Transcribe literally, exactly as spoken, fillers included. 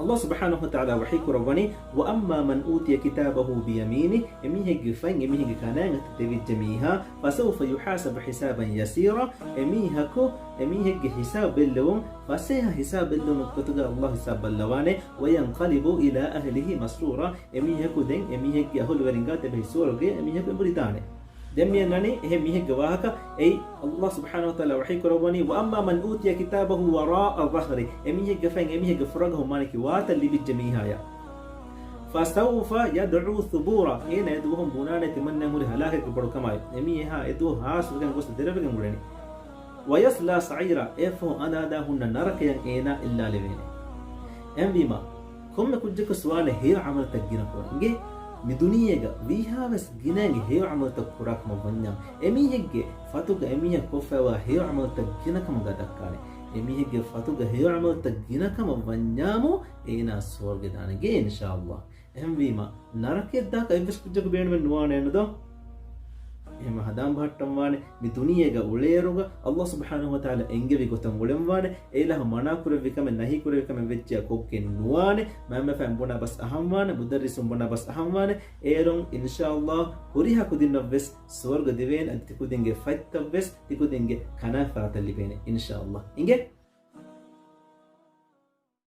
ﷲ ސުބްޙާނަހޫ ވަތަޢާލާ ވަޙީ ކުރައްވަނީ، وَأَمَّا مَنْ أُوتِيَ كِتَابَهُ بِيَمِينِهِ، އެމީހެއްގެ ފަތް އެމީހެއްގެ ކަލާނގެ އަތަށް ދެވިއްޖެ މީހާ، فَسَوْفَ يُحَاسَبُ حِسَابًا يَسِيرًا، އެމީހަކު އެމީހެއްގެ ހިސާބު ބެއްލެވުން، ފަސޭހަ ހިސާބު ބެއްލެވުމުގެ ގޮތުގަ ﷲ ހިސާބު ބައްލަވާނެ، وَيَنْقَلِبُ إِلَىٰ أَهْلِهِ مَسْرُورًا، އެމީހަކު ދެން އެމީހެއްގެ އަހުލުވެރިންގާ ތިބެ ހިސްވަރުގެ އެމީހަކު އެނބުރިދާނެ. ދެން މިއަށް ނަނީ އެހެން މީހެއްގެ ވާހަކަ. އެއީ ﷲ ސުބްޙާނަހޫ ވަތަޢާލާ ވަޙީ ކުރައްވަނީ، وَأَمَّا مَنْ أُوتِيَ كِتَابَهُ وَرَاءَ ظَهْرِهِ، އެމީހެއްގެ ފަތް އެމީހެއްގެ ފުރަގަހު މާނަކީ ވާތަށް ލިބިއްޖެ މީހާޔަށް. فَسَوْفَ يَدْعُو ثُبُورًا، އޭނަ އެދުވަހުން ބުނާނެ ތިމަންނައަށް ހުރި ހަލާކެއްގެ ބޮޑުކަމާއި، އެމީހާ އެދުވަހު ހާސްވެގެން ގޮސް ދެރަވެގެން އުޅެނީ. وَيَصْلَىٰ سَعِيرًا، އެއަށްފަހު އަނދަ އަނދާ ހުންނަ ނަރަކަޔަށް އޭނާ އެއްލާލެވޭނެ. އެހެންވީމާ، ކޮންމެ ކުއްޖަކު ސުވާލެއް ހެޔޮ ޢަމަލުތައް ގިނަ ކުރަން. އިނގޭ، މި ދުނިޔޭގަ ވީހާވެސް ގިނައިން ހެޔޮ ޢަމަލުތައް ކުރާކަމަށް ވަންޏާ، އެމީހެއްގެ ފަތުގަ އެމީހަށް ކޮށްފައިވާ ހެޔޮ ޢަމަލުތައް ގިނަކަމުގަ ދައްކާނެ. އެމީހެއްގެ ފަތުގަ ހެޔޮ ޢަމަލުތައް ގިނަކަމަށް ވަންޏާމު، އޭނާ ސުވަރުގެ ދާނެ އިންޝާﷲ. އެހެންވީމާ، ނަރަކަޔަށްދާކަށް އެއްވެސް ކުއްޖަކު ބޭނުމެއް ނުވާނެއެއްނުދޯ؟ އެހެން ހަނދާން ބަހައްޓަންވާނެ، މި ދުނިޔޭގަ އުޅޭއިރުގަ ﷲ ސުބްޙާނަހޫ ވަތަޢާލާ އެންގެވި ގޮތަށް އުޅެންވާނެ، އެއިލާހު މަނާ ކުރެއްވި ކަމެއް ނަހީ ކުރެއްވި ކަމެއް ވެއްޖެޔާ ކޮށްގެން ނުވާނެ، މައިންބަފައިން ބުނާ ބަސް އަހަންވާނެ، މުދައްރިސުން ބުނާ ބަސް އަހަންވާނެ، އޭރުން އިންޝާﷲ ހުރިހާ ކުދިންނަށްވެސް ސުވަރުގެ ދެވޭނެ، އަދި ތިކުދިންގެ ފަތްތައްވެސް ތިކުދިންގެ ކަނާތް ފަރާތަށް ލިބޭނެ އިންޝާﷲ. އިނގޭ؟